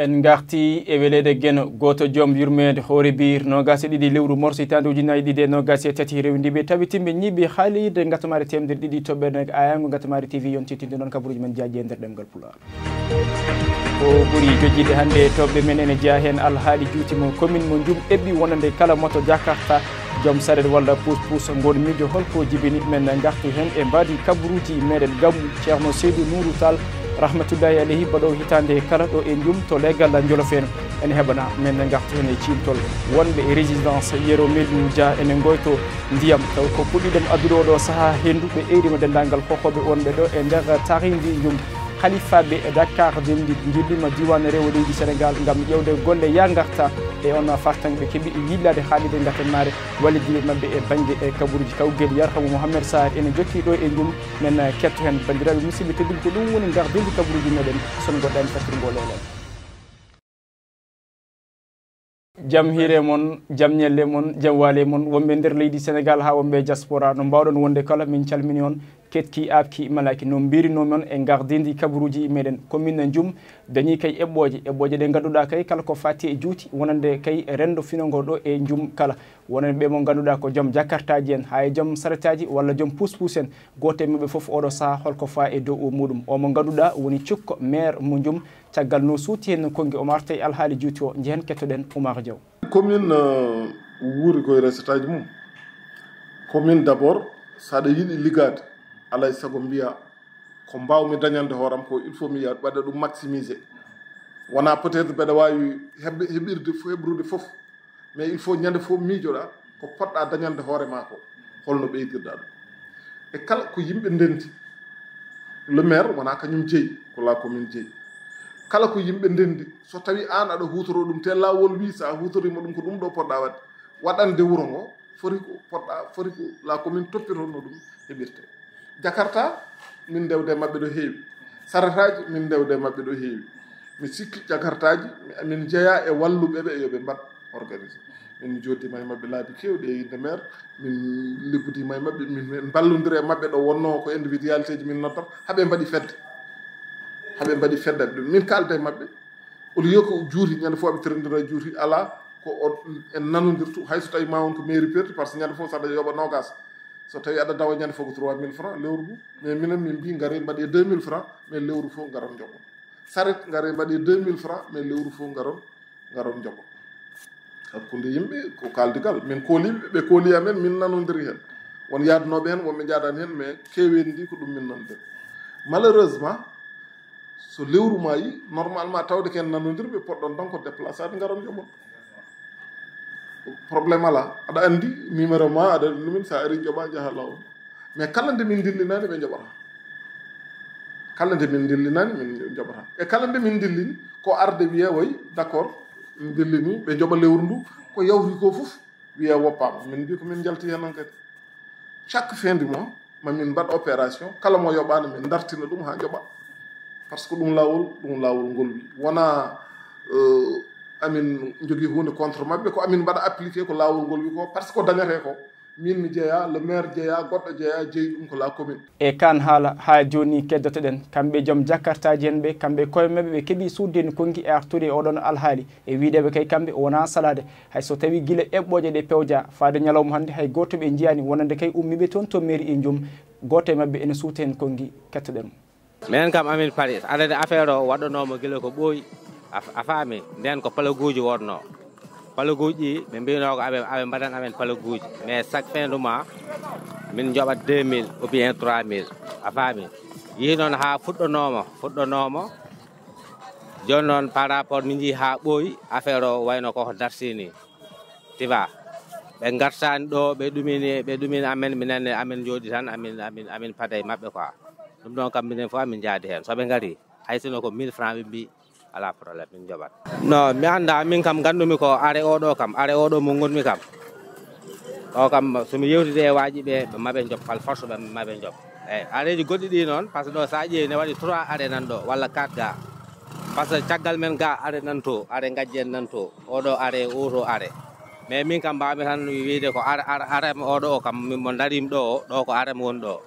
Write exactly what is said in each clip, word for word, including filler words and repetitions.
En ngarti e weleede Geno, gooto joom yurmeende hoore biir, noogaas e ɗiɗi lewru morso hitaande ujunaaji ɗiɗi e noogaas e tati, rewndi ɓe tabitimɓe ñiiɓi haalirde ngatamaare teemedere ɗiɗi toɓɓere nayi aayaango ngatamaare T V yonti tinde noon kabaruuji men jaaji e nder ɗemngal Pulaar. Ko ɓuri jojjiɗe hannde e toɓɓe men ene jeyaa heen alhaali juuti mo commune mo Njum eɓɓi wonande kala moto Jakarta, joom saret walla puus-puus, ngon miijo holko jibini. Men ngartu heen e mbaadi kabaruuji meɗen Gammu, Ceerno Seydou Nourou Tall, rahmatullahi aleyhi, baɗoowo hitaande kala ɗo e Njum to leegal Njolofeen. Ene heɓana men ngartu heen e ciimtol wonɓe e résidence Yero Melou Dia ene ngoyto ndiyam, taw ko puɗɗiɗam addude oɗo sahaa henndu. Ɓe ewnima denndaangal kokoɓe wonɓe ɗo e nder taarindi Njum. Halifaaɓe Dakar Dendi njillima diiwaan rewo leydi Senegaal ngam ƴeewde golle yaa ngarta e on fartaŋŋe ɓe keɓi yillaade haalirde ngatanmaare wallitde maɓɓe e bannge e kabaruuji. Kawgel Yarhamu Mohamed Sarr ene jokki ɗo e Njum, men ketto heen banndiraaɓe musidɓe tedduɓe. Ko ɗum woni ngardiigu kabaruuji meɗen, so on ngoɗɗaani fattirgol e lewru. Jam hiire mon, jam ñalle mon, jam waale mon, wonɓe nder leydi Senegaal haa wonɓe e diaspora, no mbaawɗon wonde kala, min calmini on, ketki aabki malaki. No mbirunoo-mi on e ngardiigu kabaruuji meɗen, commune Njum dañii kay eɓɓooje, eɓɓooje ɗe ngannduɗaa kay kala ko faati e juuti wonande kay renndo finoowo ɗo e Njum kala. Wonande ɓe mo ngannduɗaa ko joom jakartaaji en, haa e joom saretaaji walla joom puus-puus en, gooto e maɓɓe fof oɗo sahaa holko faati e dow o muɗum. O mo ngannduɗaa woni cukko maire mo Njum, caggal no suuti heen konngi, o arta e alhaali juuti o, njehen kettoɗen Oumar Diaw. Commune, euh, wuuri koye recette aji mum. Commune d'abord, so aɗa yiɗi liggaade, alaa e sago mbiyaa ko mbaawmi dañande hooram ko, il faut mi waɗa ɗum maximiser. Wonaa peut-être mbeɗa waawi heɓ-, heɓirde fo-, heɓrude fof, mais il faut ñande fof miijoɗaa ko poɗɗaa dañande hoore maa ko, holno ɓeydirɗaa ɗum. E kala ko yimɓe ndenndi, le maire wonaa kañum jeyi, ko la commune jeyi. Kala ko yimɓe ndenndi, so tawii aan aɗa huutoroo ɗum, te laawol wii so a huutoriima ɗum ko ɗum ɗo poɗɗaa waɗde, waɗande wuro ngo, foti ko poɗɗaa, foti ko la commune toppitoo no ɗum heɓirtee. Jakarta, min ndewde e maɓɓe ɗo heewi. Saretaaji, min ndewde e maɓɓe ɗo heewi. Mi sikki jakartaaji, mi, min njeyaa e walluɓe ɓe yo ɓe mbaɗ organisé. Min mi jooɗdiima e maɓɓe laabi keewɗi e innde maire, min liggudiima e maɓɓe, min, min mballondira e maɓɓe ɗo wonnoo ko individualité ji min noddata, haa ɓe mbaɗi fedde. Haa ɓe mbaɗi fedde, min kaalda e maɓɓe. Au lieu ko juuti, ñande fof aɓe terondira juuti, alaa, ko o, en nanondirtu, hay so tawii ma won ko mairie perti, par ce que ñande fof so aɗa yoɓa noogaas, so tawii aɗa dawa ñande fof ko trois mille francs lewru ndu, mais minen min mbii ngaree mbaɗee deux mille francs, mais lewru fof ngaron njoɓon. Saret ngaree mbaɗee deux mille francs, mais lewru fof ngaron, ngaron njoɓon. Hakkunde yimɓe ko kaaldigal, min kooliiɓe, ɓe koolii amen, min nanondiri heen. Won yaadnooɓe heen, won ɓe njaadaani heen, mais keeweendi ko ɗum min nanondiri. Malheureusement, so lewru maayi, normalement tawde ko en nanondirɓe, poɗɗon tan ko déplaçaade ngaron njoɓon. Problème alaa. Aɗa anndi numéro ma, aɗa anndi ɗumen, so a arii njoɓaa, njahaa laawol. Mais kala nde min ndillinaani, ɓe njoɓata. Kala nde min ndillinaani, min njoɓata. E kala nde min ndillini, ko arde wiyee, "Way, d'accord, min ndillini," ɓe njoɓa lewru ndu, ko yawti ko fof wiyee woppaama. Min mbii ko min njalti heen hankadi. Chaque fin du mois, ma min mbaɗ opération, kala mo yoɓaani, min dartina ɗum haa njoɓa. Par ce que ɗum laawol, ɗum laawol ngol wi. Wonaa, euh, amin njogii huunde contre maɓɓe, ko amin mbaɗa appliqué ko laawol ngol wi ko, par ce que ko dañatee ko. Min mi jeyaa, le maire jeyaa, goɗɗo jeyaa, jeyi ɗum ko la commune. E kaan haala, haa jooni keddoto-ɗen, kamɓe joom jakartaaji en ɓe, kamɓe koye maɓɓe ɓe keɓii suuddeni konngi e artude e oɗon alhaali. E wiyde ɓe kay kamɓe wonaa salaade, hay so tawii gila eɓɓooje ɗe pewjaa faade ñalawma hannde, hay gooto ɓe njiyaani wonande kay ummiiɓe toon to mairie e Njum, gooto e maɓɓe ene suuta heen konngi, kettoɗen mo. Minen kam amin paɗi, aɗa anndi affaire o waɗɗanooma gila ko ɓooyi, a, a faami, ndeen ko palaguuji wonnoo. Palaguuji ɗi, ɓe mbiynoo ko aɓe, aɓe mbaɗan amen palaguuji, mais chaque fin du mois, min njoɓat deux mille ou bien trois mille, a faami. Yii noon haa fuɗɗanooma, fuɗɗanooma, Jooni noon, par rapport, min njii haa ɓooyi, affaire o wayno koko dartii ni. Tu vois? Ɓe ngartaani ɗo, ɓe ɗumini, ɓe ɗumini amen, minen ne, amen njooɗi tan, amin, amin, amin pada e maɓɓe quoi. Ɗum ɗon kam, minen fof amin njaadi heen. So ɓe ngarii, hay sinno ko mille francs ɓe mbii, alaa problème, min njoɓat. Non, mi anndaa, min kam nganndumi ko are oɗo kam, are oɗo mo ngonmi kam. O kam, so mi yewtidii e waaji ɓe, ɓe maɓe njoɓ, par force ɓe maɓe njoɓ. Eeyi, areeji goɗɗi ɗi noon, par ce que ɗo so a ƴeewi ne waɗi trois are nan ɗo, walla quatre ga. Par ce que caggal men ga are nan to, are ngajji en nan to, oɗo are, oto are. Mais min kam mbaawmi tan wiyde ko are, are, are mo oɗo o kam, min mo ndariimi ɗo o, ɗo ko are mo woni ɗo.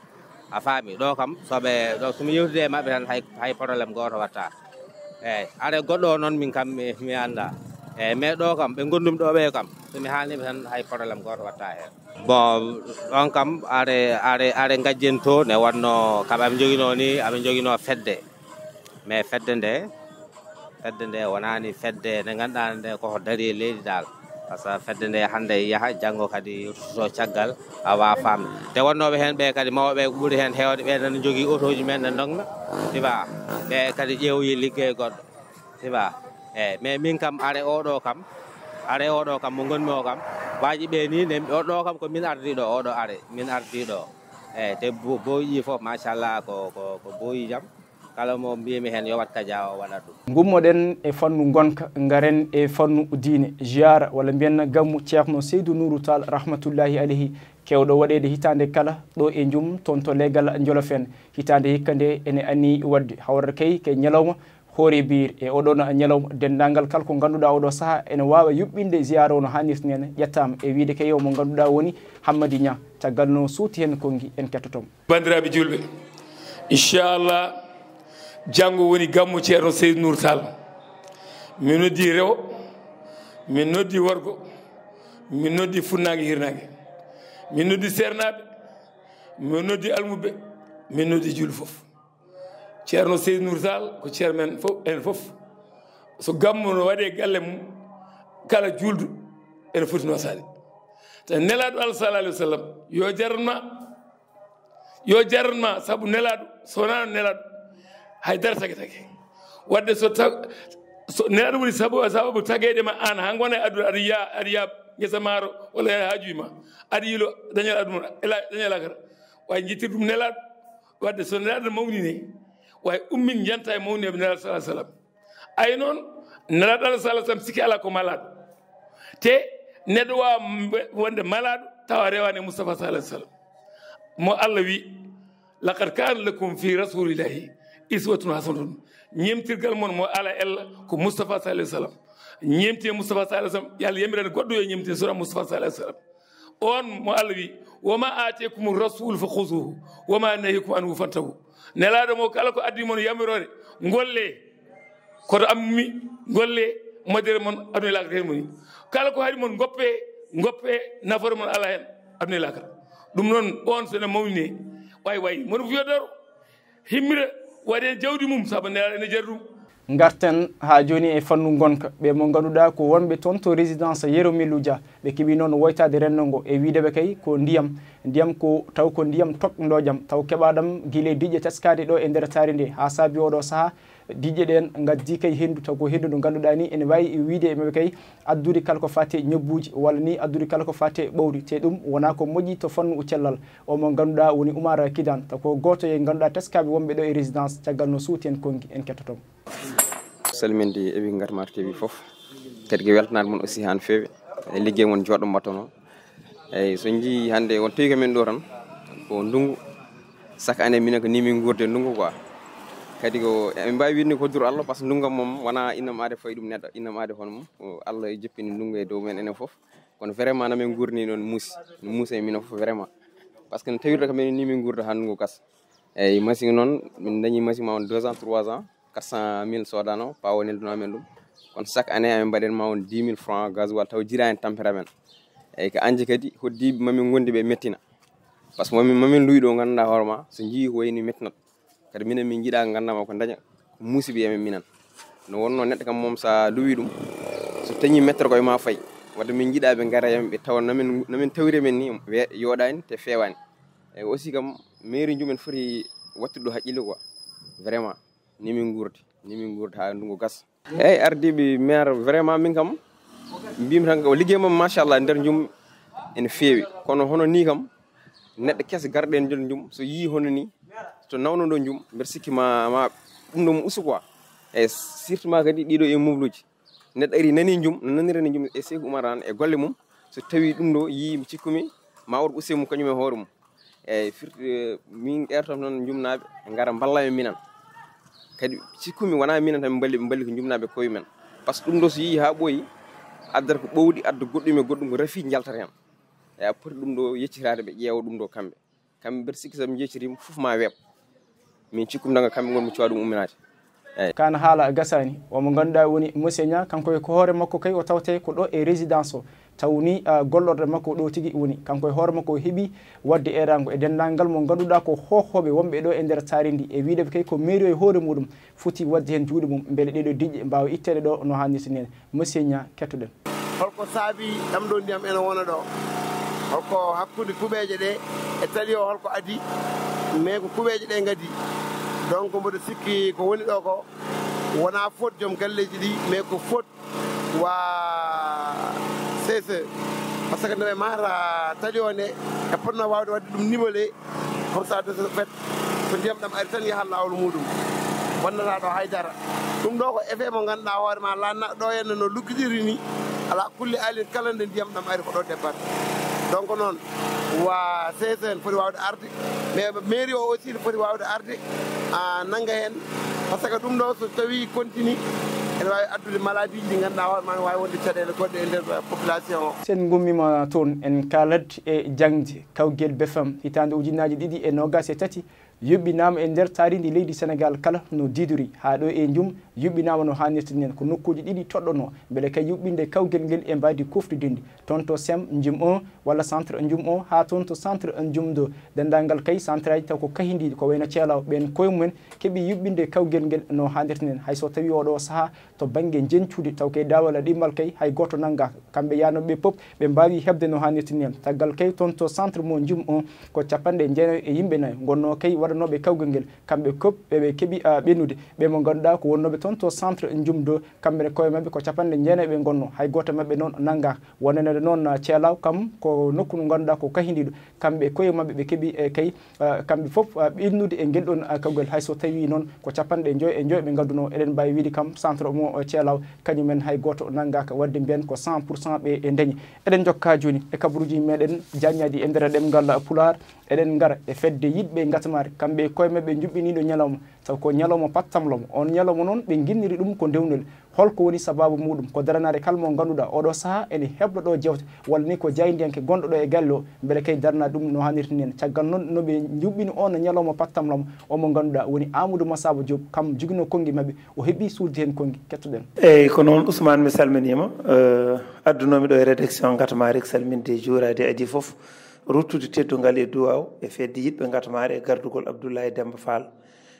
A faami? Ɗo kam, so ɓe, ɗo so mi yewtidii e maɓɓe tan, hay, hay problème gooto waɗataa. Eyi, are goɗɗo o noon min kam mi, mi annda. Eyi, mais ɗo kam, ɓe ngondumi ɗo ɓe kam, so mi haalniɓe tan hay problème gooto watta heen. Bon, ɗon kam are, are, are ngajjen to, ne wonno kam aɓe njoginoo ni, aɓe njoginoo fedde. Mais fedde nde, fedde nde wonaani fedde nde ngannduɗaa nde koko darii e leydi dal. Par ce que fedde nde hannde yaha, janngo kadi ruttoto caggal, a wawa famde. Te wonnooɓe heen ɓe kadi, mawɓe ɓe ko ɓuri heen heewde, ɓe nana njogii otooji men ne ndogna, siba ɓe kadi ƴeewoyi liggey goɗɗo, siba. Eyi, mais min kam are oɗo kam, are oɗo kam mo ngonmi o kam, waaji ɓe ni, ne o ɗo kam ko min ardii ɗo, oɗo are min ardii ɗo. Eyi, te bo-, boyi ɗi fof, machallah, ko, ko, ko boyi jam. Kala mo mbiymi heen yo wat ka jaawo waɗat ɗum. Ngummoɗen e fannu ngonka, ngaren e fannu diine, ziyaara walla mbiyen gammu Ceerno Seydou Nourou Tall rahmatullahi alayhi, kewɗo waɗeede hitaande kala ɗo e Njum, toon to leegal Njolofen. Hitaande hikka nde ene anni waɗde, hawra kay ke ñalawma hoore biir. E oɗon ñalawma, denndaangal kala ko ngannduɗaa oɗo sahaa ene waawa yuɓɓinde ziyaara o no haanirta nen, ƴettaama e wiyde kay o mo ngannduɗaa woni Hammadi Ñaa, caggal no suuti heen konngi en kettoto mo. Banndiraaɓe juulɓe, inchallah, janngo woni gammu Ceerno Seydou Nour Tall. Min noddi rewo, min noddi worgo, min noddi funnaange hirnaange, min noddi seernaaɓe, min noddi almuɓɓe, min noddi juulɓe fof. Ceerno Seydou Nour Tall ko ceerno men fof, en fof. So gammu no waɗe galle mum, kala juulɗo ene foti nosaade. Te Nelaaɗo Allah sallallahu alayhi wa sallam, yo jarama, yo jarama, sabu Nelaaɗo, so wonaa Nelaaɗo, hay dara tagi tagi. Waɗde so ta-, so Nelaaɗo woni sabu, sababu tageede ma aan, haa ngona e aduna, aɗa yiya, aɗa yiya ngesa maaro, walla haaju ma, aɗa yiilo dañal aduna, ela-, dañal lakara. Waawi njettir ɗum Nelaaɗo, waɗde so Nelaaɗo mawni ne, waawi ummin janta e mawni e Nelaaɗo sallallahu alayhi wa sallam. Ay noon, Nelaaɗo Allah sallallahu alayhi wa sallam sikki alaa ko malaaɗo. Te neɗɗo waawa mbe-, wonde malaaɗo tawa rewaani e Mustafa sallallahu alayhi wa sallam. Mo Allah wi, "Laqad kana lakum fi rasulillahi iswatun hasanatun." Ñemtirgal mon mo ala ella ko Mustafa sallallahu alayhi wa sallam. Ñemti e Mustafa sallallahu alayhi wa sallam, yo Allah yamiran goɗɗo yo ñemti sura Mustafa sallallahu alayhi wa sallam. On mo Allah wi, "Wa ma atekum rasul fa khuzuhu, wa ma nahikum anhu fantahu." Nelaaɗo mo kala ko addi mon yamiroore, ngolle. Koto ammi, ngolle, moƴƴere mon aduna e laakara heen moni. Kala ko hari mon ngoppe, ngoppe, nafoore mon ala heen aduna e laakara. Ɗum noon, on so ene mawni ne, way, way, mon ko wiya daro, himmira, waɗe jawdi mum, sabu Nelaaɗo ene jari ɗum. Ngarten haa jooni e fannu ngonka, ɓe mo ngannduɗaa ko wonɓe toon to résidence Yero Milou Dia. Ɓe keɓi noon woytaade renndo ngo e wiyde ɓe kay ko ndiyam. Ndiyam ko taw ko ndiyam toɓndoojam, taw keɓaaɗam gila e diƴƴe teskaade ɗo e nder taari nde. Haa saabi oɗo sahaa, diƴƴe ɗeen ngaddi kay henndu, taw ko henndu ndu ngannduɗaa ni ene waawi wiyde e maɓɓe kay addude kala ko faati e ñobbuuji walla ni addude kala ko faati e ɓowri. Te ɗum wonaa ko moƴƴi to fannu cellal. O mo ngannduɗaa woni Oumar Kidane, taw ko gooto e ngannduɗaa teskaaɓe wonɓe ɗo e résidence, caggal no suuti en konngi en kettoto mo. Salminde eɓe ngarmar T V fof. Kadi ko weltanaade mon aussi haa no feewi. E liggey mon jooɗo mbattono. Eyi, so njii hannde on tawi ko men ɗo tan, ko ndungu. Chaque année minen ko ni min nguurde ndungu quoi. Kadi ko emin mbaawi wiide ko duru Allah, parce que ndungu moom wonaa innam aade fayi ɗum neɗɗo, innam aade hono mum. Ko Allah e jippini ndungu e dow men enen fof. Kono vraiment no min nguurdi noon muusi. No muusi e minen fof vraiment. Parce que no tawirta ko men ni min nguurda haa ndungu gas. Eyi, machine noon, min dañi machine ma on deux ans, trois ans. Quatre cent mille soodano, pawo nelduno amen ɗum. Kono chaque année amin mbaɗen ma on dix mille francs gasoil, taw jira en tampere amen. Eyyi, ko anji kadi hoddiɓe mamin gondi ɓe mettina. Parce que mamin, mamin luwi ɗo ganduɗa hoore ma, so jii ko wayni mettinat. Kadi minen min jiiɗa gandama ko daña, ko musiba e amen minen. No wonno neɗɗo kam moom sa luwi ɗum, so tañi mettere ko e ma fayi. Wadde min jiiɗa ɓe gara e amen, ɓe tawa namin, namin tawiri men ni, we-, yoɗani te fewani. Eyyi, aussi kam, mairie jum en foti wattude ɗo haqqille quoi. Vraiment. Ni min gurdi, ni min gurdi ha ndungu gas. Eyyi, ardiɓe maire, vraiment min kam mbimi tan ko liggey mum machallah nder jum ene feewi. Kono hono ni kam neɗɗo keso garɗo e nder jum so yii hono ni to nawno ɗo jum mbeɗa sikki ma, ma ɗum ɗo mo usu quoi. Eyyi, surtout ma kadi ɗiɗo e mobluji. Neɗɗo ari nani jum, no nanira ni jum e Seeku Umar Aan e golle mum. So tawi ɗum ɗo yii mi cikkumi ma woto usse mum kañum e hoore mum. Eyyi, firti, eh, min ertan noon jumnaaɓe ngara mballa men minen. Kadi sikkumi wona minen tan min mballi, ɓe mballi ko jumnaaɓe koye men. Par ce que ɗum ɗo so yii ha ɓooyi, addata ko ɓowɗi, adda goɗɗum e goɗɗum ko rafi jaltata hen. Eyyi, a poti ɗum ɗo yeccitaade ɓe ƴeewa ɗum ɗo kamɓe. Kamɓe mbeɗa sikki so ɓe jeccitima fof ma weeɓ. Min cikkumi tan ko kamɓe ngonmi cowa ɗum umminaade. Kaan haala gasaani. O mo ngannduɗaa woni Monsieur Niang, kanko e ko hoore makko kay o tawte ko ɗo e résidence o. Taw ni, ah, gollorde makko ɗo tigi woni. Kanko e hoore makko o heɓi waɗde eeraango e denndaangal mo ngannduɗaa ko hoohooɓe wonɓe ɗo e nder taari ndi. E wiide ɓe kay ko mairie o e hoore muɗum foti waɗde heen juuɗe mum mbele ɗeɗo diƴƴe mbaawa itteede ɗo no haannirta ni. Monsieur Niang, kettoɗen. Holko saabi ɗam ɗo ndiyam ene wona ɗo? Holko hakkunde kuɓeeje ɗe e tali o, holko adi? Mais ko kuɓeeje ɗe ngadi. Donc mboɗo sikki ko woni ɗo ko wona faute joom galleeji ɗi, mais ko faute wa C S E. Par ce que nde ɓe mahata tali o nde, ɓe potno waawde waɗde ɗum nivelé, comme ça de ce fait, so ndiyam ɗam ari tan yahat laawol muɗum, wonnata ɗo haydara. Ɗum ɗo ko effet mo ngannduɗaa hoore ma, lanna ɗo henna no luggiɗiri ni, ala kulli alin kala nde ndiyam ɗam ari ko ɗo debbat. Donc noon, wa C S E ne foti waawde arde, mais mairie o aussi ne foti waawde arde, a nannga heen, par ce que ɗum ɗo so tawi continue, ene waawi addude maladie ji ɗi ngannduɗaa hoore ma, ne waawi wonde caɗeele goɗɗe e nder population o. Sen ngummima toon, en kaalat e jaŋde kawgel B F M hitaande ujunnaji ɗiɗi e noogas e tati, yuɓɓinaama e nder taarindi leydi Senegaal kala no didori. Haa ɗo e jum, yuɓɓinaama no haanirta nen. Ko nokkuuji ɗiɗi toɗɗono mbele kay yuɓɓinde kawgel ngel e mbaydi kuftodinndi. Toon to sem Njum un walla centre Njum un, haa toon to centre Njum deux. Denndaangal kay centre aji taw ko kahindiiɗi, ko wayno Ceelaw, ɓeen koye mumen keɓi yuɓɓinde kawgel ngel no haanirta nen. Hay so tawii oo ɗoo sahaa, to bannge njeñcuude, taw kay daawal ɗimmal kay hay gooto nanngaaka. Kamɓe yahnooɓe ɓe pop, ɓe mbaawi heɓde no haanirta ni. Caggal kay toon to centre mo Njum un, ko capanɗe jeenayo e yimɓe nayo ngonnoo kay waɗanooɓe kawgel ngel. Kamɓe pop ɓe, ɓe keɓi, ah, ɓennude. Ɓe mo ngannduɗaa ko wonnooɓe toon to centre Njum deux, kamɓe ne koye maɓɓe ko capanɗe jeenayo ɓe ngonnoo. Hay gooto maɓɓe noon nanngaaka. Wonande noon, ah, Ceelaw kam ko nokku mo ngannduɗaa ko kahindiiɗo. Kamɓe koye maɓɓe ɓe keɓi, eh, kay, ah, kamɓe fof, ah, ɓennude e ngel ɗon, ah, kawgel. Hay so tawii noon ko capanɗe joy e joy ɓe ngannduno, eɗen mbaawi wiide kam centre mo, eh, Ceelaw, kañumen hay gooto nanngaaka, waɗde mbiyen ko cent pour cent ɓe e dañi. Eɗen njokka jooni e kabaruuji meɗen jaaññaaɗi e nder ɗemngal Pulaar. Eɗen ngara e fedde yiɗɓe ngatamaare, kamɓe koye maɓɓe njuɓɓiniiɗo ñalawma, taw ko ñalawma pattamlamo. On ñalawma noon ɓe nginniri ɗum ko ndewnel. Holko woni sabaabu muɗum? Ko daranaade kala mo ngannduɗaa oɗo sahaa ene heblo ɗo jeewte, walla ni ko jaayndiyanke gonɗo ɗo e galle o, mbele kay darana ɗum no haanirta ni. Caggal noon no ɓe njuɓɓini on ñalawma pattamlamo, o mo ngannduɗaa woni Amadou Massaba Diop, kam jogino konngi maɓɓe, o heɓi suude heen konngi. Kettoɗen. Eyyi, ko noon Ousmane, mi salminiima. Eh, addunoomi ɗo e rédaction Ngatamaare, salminde e juuraade adii fof, ruttude teddungal e duwaaw e fedde yiɗɓe Ngatamaare e gardugol Abdoulaye Demba Fall.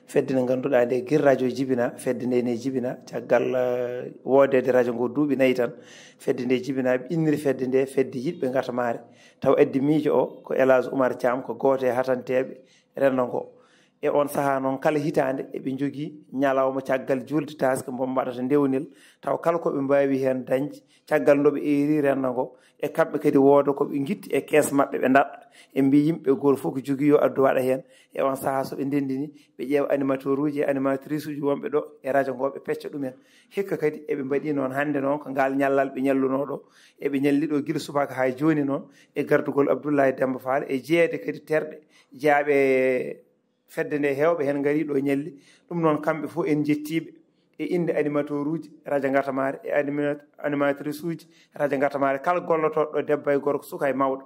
Fedde nde ngannduɗaa nde gila radio jibina, fedde nde ne jibina caggal, eh, woodeede radio ngo duuɓi nayi tan. Fedde nde jibina, ɓe inniri fedde nde fedde yiɗɓe Ngatamaare. Taw addi miijo o ko El Hadj Oumar Thiam, ko gooto e hatanteeɓe renndo ngo. E on sahaa noon, kala hitaande eɓe njogii ñalawma caggal juulde taaske mbo mbaɗata ndewnel, taw kala ko ɓe mbaawi heen dañde caggal nde ɓe eeri renndo ngo, e kamɓe kadi wooda ko ɓe ngitti e kees maɓɓe ɓe ndaɗɗa. E mbiyi yimɓe gooto fof ko jogii yo addu waɗa heen. E on sahaa so ɓe ndenndini, ɓe ƴeewa animateur uji e animatrice uji wonɓe ɗo e radio ngo, ɓe pecca ɗumen. Hikka kadi eɓe mbaɗi noon hannde noon, ko ngaal ñallal ɓe ñallunoo ɗo. Eɓe ñalli ɗo gila subaka haa jooni noon, e gardugol Abdoulaye Demba Fall, e jeyeede kadi terɗe jeyaaɓe fedde nde, heewɓe heen ngarii ɗo ñalli. Ɗum noon, kamɓe fof en njettii ɓe e innde animateur uji radio Ngatamaare e anima-, animatrice uji radio Ngatamaare, kala gollotooɗo ɗo, debbo e gorko, suka e mawɗo,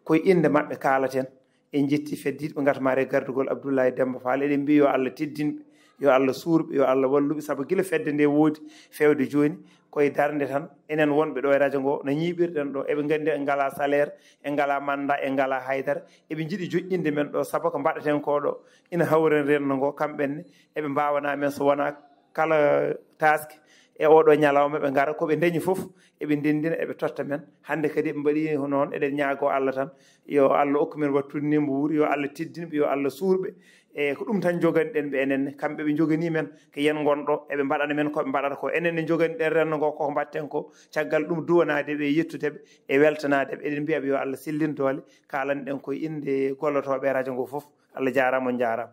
ko e innde maɓɓe kaalaten. En njettii fedde yiɗɓe Ngatamaare e gardugol Abdoulaye Demba Fall. Eɗen mbiya yo Allah teddin ɓe, yo Allah suur ɓe, yo Allah wallu ɓe, sabu gila fedde nde woodi feewde jooni, ko e darnde tan. Enen wonɓe ɗo e radio ngo, no ñiiɓirɗen ɗo, eɓe nganndi en ngalaa salaire, en ngalaa mandat, en ngalaa haydara. Eɓe njiɗi joƴƴinde men ɗo, sabu ko mbaɗaten ko ɗo ina hawrani renndo ngo. Kamɓe ne, eɓe mbaawanaa men so wonaa kala taaske e oo ɗoo ñalawma ɓe ngara, ko ɓe ndañi fof eɓe ndenndina, eɓe totta men. Hannde kadi eɓe mbaɗi noon, eɗen ñaagoo Allah tan, yo Allah okku men wattude ni mbuuri, yo Allah teddin ɓe, yo Allah suur ɓe. E ko ɗum tan njoganiɗen ɓe enen ne. Kamɓe ɓe njoganii men ko yen ngon ɗo, eɓe mbaɗana men ko ɓe mbaɗata ko. Enen ne njoganiɗen renndo ngo, koko mbaɗten ko. Caggal ɗum, duwanaade ɓe, yettude ɓe e weltanaade ɓe. Eɗen mbiya ɓe yo Allah sellin doole. Kaalanɗen ko e innde gollotooɓe e radio ngo fof. Allah jaaraama, on njaaraama.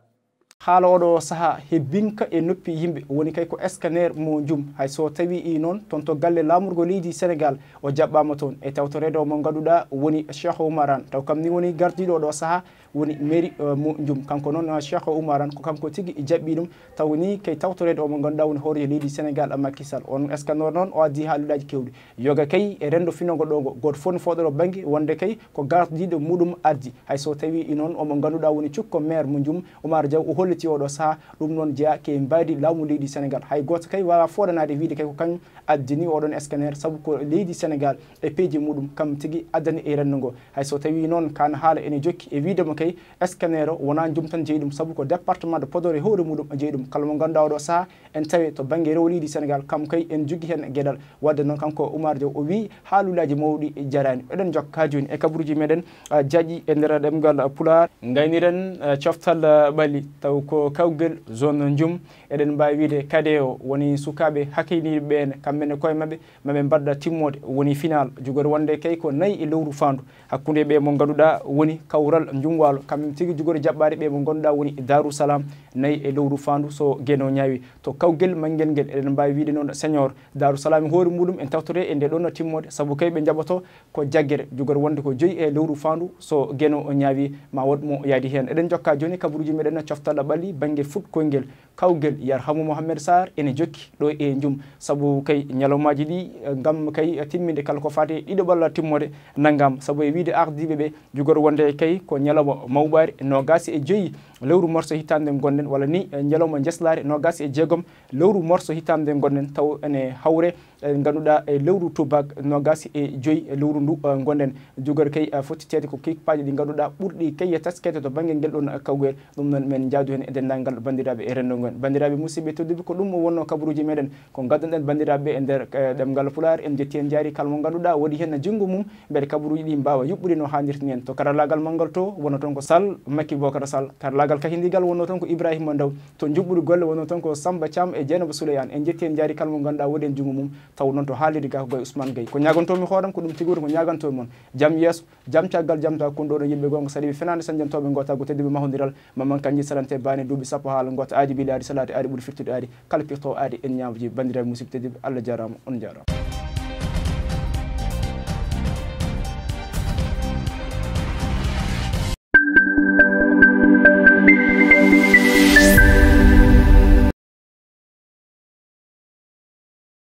Haala oɗo sahaa hebbinka e noppi yimɓe, woni kay ko scanner mo Njum. Hay so tawii noon, toon to galle laamorgo leydi Senegaal, o jaɓɓaama toon. E tawtoreede o mo ngannduɗaa woni Cheikh Oumar Anne. Taw kam ni woni gardiiɗo oɗo sahaa, woni mairie mo Njum. Kanko noon Cheikh Oumar Anne ko kanko tigi jaɓɓi ɗum, taw ni kay tawtoreede o mo ngannduɗaa woni hooreejo leydi Sénégal Macky Sall. On scanner noon o addi haalullaaji keewɗi. Yoga kay e renndo finoogo ɗo ngo, gooto fof no fooɗoroo bannge wonde kay ko gardiiɗo muɗum addi. Hay so tawii noon omo ngannduɗaa woni cukko maire mo Njum, Oumar Diaw, o holliti oɗo sahaa, ɗum noon jeyaa ke mbaydi laamu leydi Sénégal. Hay gooto kay waawaa fooɗanaade wiide kay ko kañum addini oɗon scanner, sabu ko leydi Sénégal e peeje muɗum kam tigi addani e renndo ngo. Hay so tawii noon kaan haala ene jokki e wiide mo kay scanner o wonaa Njum tan jeyi ɗum, sabu ko département de Podor e hoore muɗum jeyi ɗum. Kala mo ngannduɗaa oɗo sahaa en tawi to bannge rewo leydi Sénégal, kam kay en jogi heen geɗal. Wadde noon kanko Oumar Diaw o wii haalullaaji mawɗi jaraani. Eɗen jokka jooni e kabaruuji meɗen, ah, jaaƴi e nder ɗemngal Pulaar. Ngayniren, ah, coftal, ah, ɓalli taw ko kawgel zone Njum. Eɗen mbaawi wiide kade o woni sukaaɓe hakkiliniiɓe ɓeen, kamɓe ne koye maɓɓe maɓe mbaɗa timmoode woni final. Jogori wonde kay ko nayi e lewru faandu hakkunde ɓe mo ngannduɗaa woni kawral Njum Waalo, kamɓe tigi jogori jaɓɓaade ɓe mo ngannduɗaa woni Darou Salam nayi e lewru faandu so Geno ñaawi. To kawgel manngel ngel eɗen mbaawi wiide noon senior Darou Salam e hoore muɗum en tawtoto e nde ɗon timmoode, sabu kay ɓe njaɓoto ko jaggere, jogori wonde ko joyi e lewru faandu so Geno o ñaawi ma wood mo yaadi heen. Eɗen jokka jooni kabaruuji meɗen coftal ɓalli bannge foot koyngel. Kawgel Yarhamu Mohamed Sarr ene jokki ɗo e Njum, sabu kay ñalawmaaji ɗi, eh, ngam kay timminde kala ko faati e ɗiɗo ɓalla timmoode nanngaama, sabu e wiide ardiiɓe ɓe jogori wonde kay ko ñalawma mawɓaari noogaas e joyi lewru marso hitaande ngonɗen, walla ni, eh, ñalawma njeslaare noogaas e jeegom lewru marso hitaande ngonɗen, taw ene hawre, eh, ngannduɗaa e lewru tubaak noogaas e joyi e lewru ndu, eh, ngonɗen. Jogori kay, eh, fottiteede ko kippaaji ɗi ngannduɗaa ɓurɗi kay e taskeede to bannge ngel ɗon, eh, kawgel. Ɗum noon, men njaadu heen e denndaangal banndiraaɓe e renndo ngon. Banndiraaɓe musidɓe tedduɓe, ko ɗum o wonnoo kabaruuji meɗen. Ko ngaddanɗen banndiraaɓe e nder, eh, ɗemngal Pulaar. En njetti, en njaari kala mo ngannduɗaa waɗi heen junngo mum, mbele kabaruuji ɗi mbaawa yuɓɓude no haanirta ni en. To karallaagal manngal to, wonnoo toon ko Sall, Makki Bokar Sall. Karallaagal kahindigal wonnoo toon ko Ibrahima Ndaw. To njuɓɓudi golle wonnoo toon ko Samba Thiam e Dieynaba Souleyane. En njetti, en njaari kala mo ngannduɗaa waɗi heen junngo mum. Taw noon to haalirde gaa ko Gaye Ousmane Gaye. Ko ñaagantoomi hooram, ko ɗum tigi woni ko ñaagantoomi mon. Jam yeeso, jam caggal, jam tawa kon ɗo ɗo yimɓe goonga saɗi ɓe fenaande sañjantooɓe ngootaagu tedduɓe mahondiral. Mamman Kandji salante baane duuɓi sappo haala ngoota aadi bilaadi salaade aadi ɓuri firtude aadi. Kala pirtoowo aadi en ñaawji banndiraaɓe musidɓe tedduɓe. Allah jaaraama, on njaaraama.